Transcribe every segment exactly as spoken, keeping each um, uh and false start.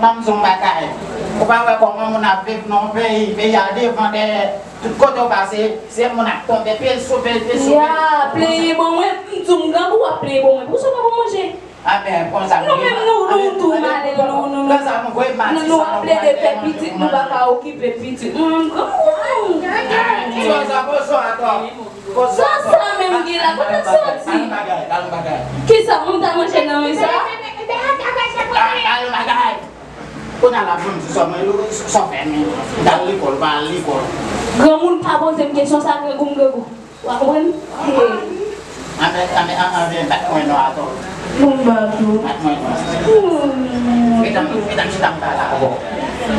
Ban m di w yon bagay. Ou pa wè kòman moun ap viv nan yon peyi, peyi a devan dèyè. Tout kote w pase, se moun ap tonbe, pye l sou pye l, pye l sou pye l. Ya, pleye bon mwen, m di w m grangou, w ap pleye bon mwen. Poukisa w pa pou manje? Anben, konsa nou menm nou, nou tou male, nou, nou, nou, nou ap plede fè pitit, nou pa ka okipe pitit. Mwen, m grangou. Sa sa menm gen la, kote l soti? Kisa, moun ta manje nan men sa? Kounye a la, pou m di sa, mwen, sa fè men. Ou t al lekòl, ou pa al lekòl. Granmoun pa poze m kesyon sa, grangou m grangou. Ou pa konprann? Anben, anben, anben, bat mwen non atò. Bon, m bat ou. Bat mwen non. Medam, medam, chita m pale avè w.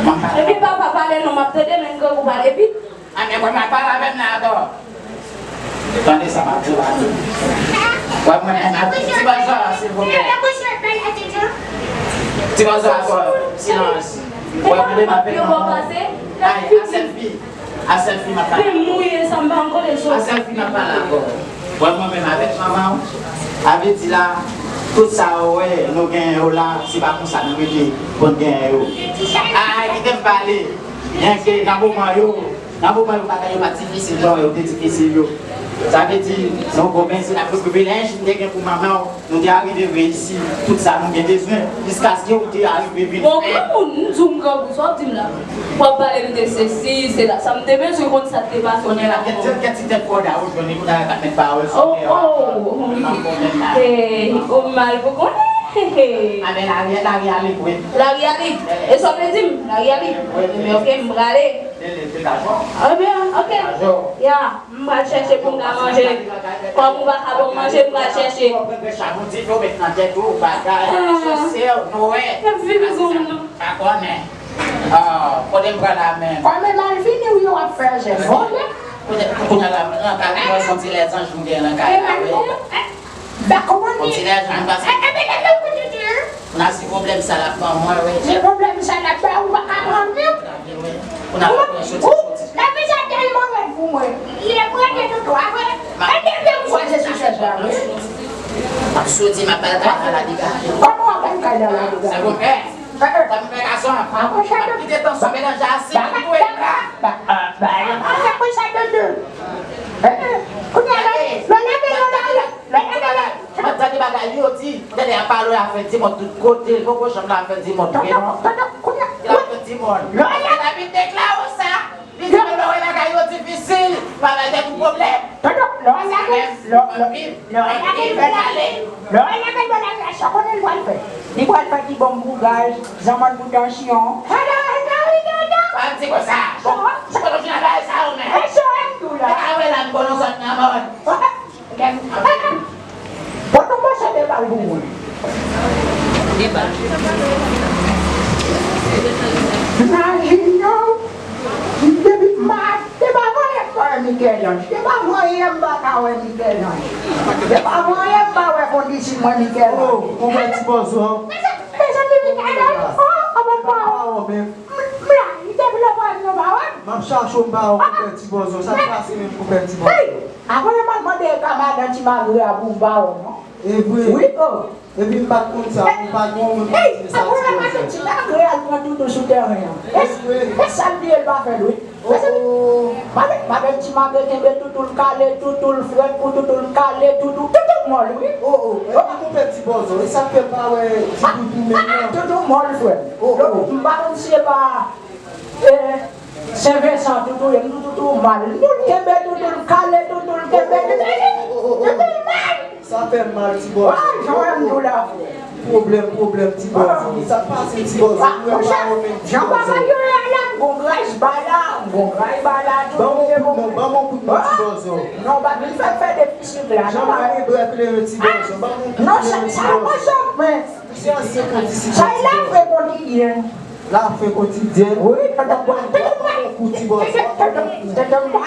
Mwen pale. Epi papa pale non, m ap tande, men grangou pale vit. Anben, mwen m ap pale avè m la atò. Tande sa m ap di w la. Wè mwen menm avè ti bòzò, silvouplè. Ti bòzò atò, silans. Wè mwen menm avè manman w. Ay, a sèl fi. A sèl fi m ap pale. Pen mouye sa m pa ankò deso. A sèl fi m ap pale avè w. Wè mwen menm avèk manman w. A vle di la, tout sa ou wè nou genyen yo la, se pa konsa nou rete pou n genyen yo. Ay, kite m pale. Byenke nan moman yo, nan moman yo bagay yo pa t difisil jan w wè yo te difisil yo. Sa vle di, se yon gwo bensè avèk privilèj m te gen pou manman w. Nou te arive reyisi tout sa nou te bezwen, jiskaske ou te arive vin fè. Bon, granmoun, m di w m grangou, sa w di m la? W ap pale m de sesi, sela, sa m te bezwen konn sa k te pase. Kounye a la, kèk ti, kèk ti tèt kòda ou jwenn, kounye a la, k ap met pawòl sou kè w. Oh, oh. Hey, ou mal pou konnen. Anben, lari, lari a lib, wi. Lari a lib. E sa w vle di m? Lari a lib. Wi. Ebyen, oke, m prale. Ebyen, oke. Ya. M pral chèche pou m ka manje. Kòm ou pa ka ban m manje, m pral chèche. Ah. N ap viv zon nan. Pa konnen. Ah, kote m pral la menm? Kòm e mal fini, wi, w ap fè jèn. Kounye a la, nan kay mwen, se yon ti lèzanj m gen nan kay la, wi. Bèk ou konn di. Yon ti lèzanj, paske. Kounye a se pwoblèm sa l ap ban mwen, wi. Se pwoblèm sa l ap ban ou, pa ka pran vye. Ou, ou, lèzanj sa tèlman rèd pou mwen. Li rete toutou a vre. Mwen te vle m chwazi sou chèz la, wi. M ap soti, m ap al kay la, la degaje. Kòman w ap al kay la, la degaje? Silvouplè. Eh, eh. Sa m fè gason. M ap kite tansyon melanje a sik, m touye m la. Ba, ba, ba, ba. Kounye a la, lè w leve nan lari, lè w leve nan lari. M ap tande bagay yo di, tande ap pale afè timoun tout kote, l poko janm la afè timoun. Tonton, tonton, kounye a. L afè timoun. Lè w leve. Epi deklare sa. Li di, lè w wè bagay yo difisil, pa bay tèt ou pwoblèm. Tonton, lè w leve, lè w, lè w, lè w leve nan lari, lè w leve nan lari, sa w konnen l pral fè? Li pral fè ti bonm pou gaz, zanmann pou tansyon. Tonton, tonton, wi, tonton. Pa di konsa. Bon, se pa konsa bagay sa yo, men. E sa w di la. Depi avè la, m konnen w sot nan mòn. Pote yon mòso de bal pou mwen. De bal. Nan junior, depi m pa, se pa manyen m pa wè Michel-Ange. Se pa manyen m pa ka wè Michel-Ange. Se pa manyen m pa wè kondisyon mwen Michel-Ange. Oh, konpè ti bòzò. Mezanmi, Michel-Ange. Oh, oh, oh, oh. M, m la, li te vle ba m yon pawòl. M ap chache yon pawòl pou pè ti bòzò. Sa k pase menm pou pè ti bòzò? Hey! Apre m ap mande ka madan ti magre a pou m pawòl, non? E vre? Wi, oh. Epi m pa t konn sa, m pa t konn moun ki di sa ti bòzò. Apre madan ti magre al pran toutou sou tèren an. E, e sa l bliye l pa fè l, wi. Oh, oh. Madan, madan ti magre kenbe toutou l kale, toutou l frèt pou toutou l kale, toutou, toutou mòl, wi. Oh, oh. Epi pou pè ti bòzò, e sa k fè m pa wè ti toutou menm nan? Toutou mòl, frè. Oh, oh. M pa konn si se pa E, Sen Vensan toutou ye, m toutou mal. Nou kenbe toutou l kale, toutou l kenbe toutou l mal. Sa fè m mal, ti bòzò. Ah, jan m di w la. Pwoblèm, pwoblèm, ti bòzò. Sa k pase, ti bòzò? Jan bagay yo ye la, m gon gras ba la, m gon gras ba la, toutou. Ban m yon kout men, ban m yon kout men, ti bòzò. Non, pa vin fè, fè defisif la. Jan bagay yo klere, ti bòzò. Ban m yon kout men, ti bòzò. Non, sa, sa, men. Misye ansyen kondisyon, ti bòzò. Sa e la fre kondisyon. Lafen kotidyèn. Wi, tonton Bwa. Tonton Bwa. Tonton Bwa. Tonton Bwa.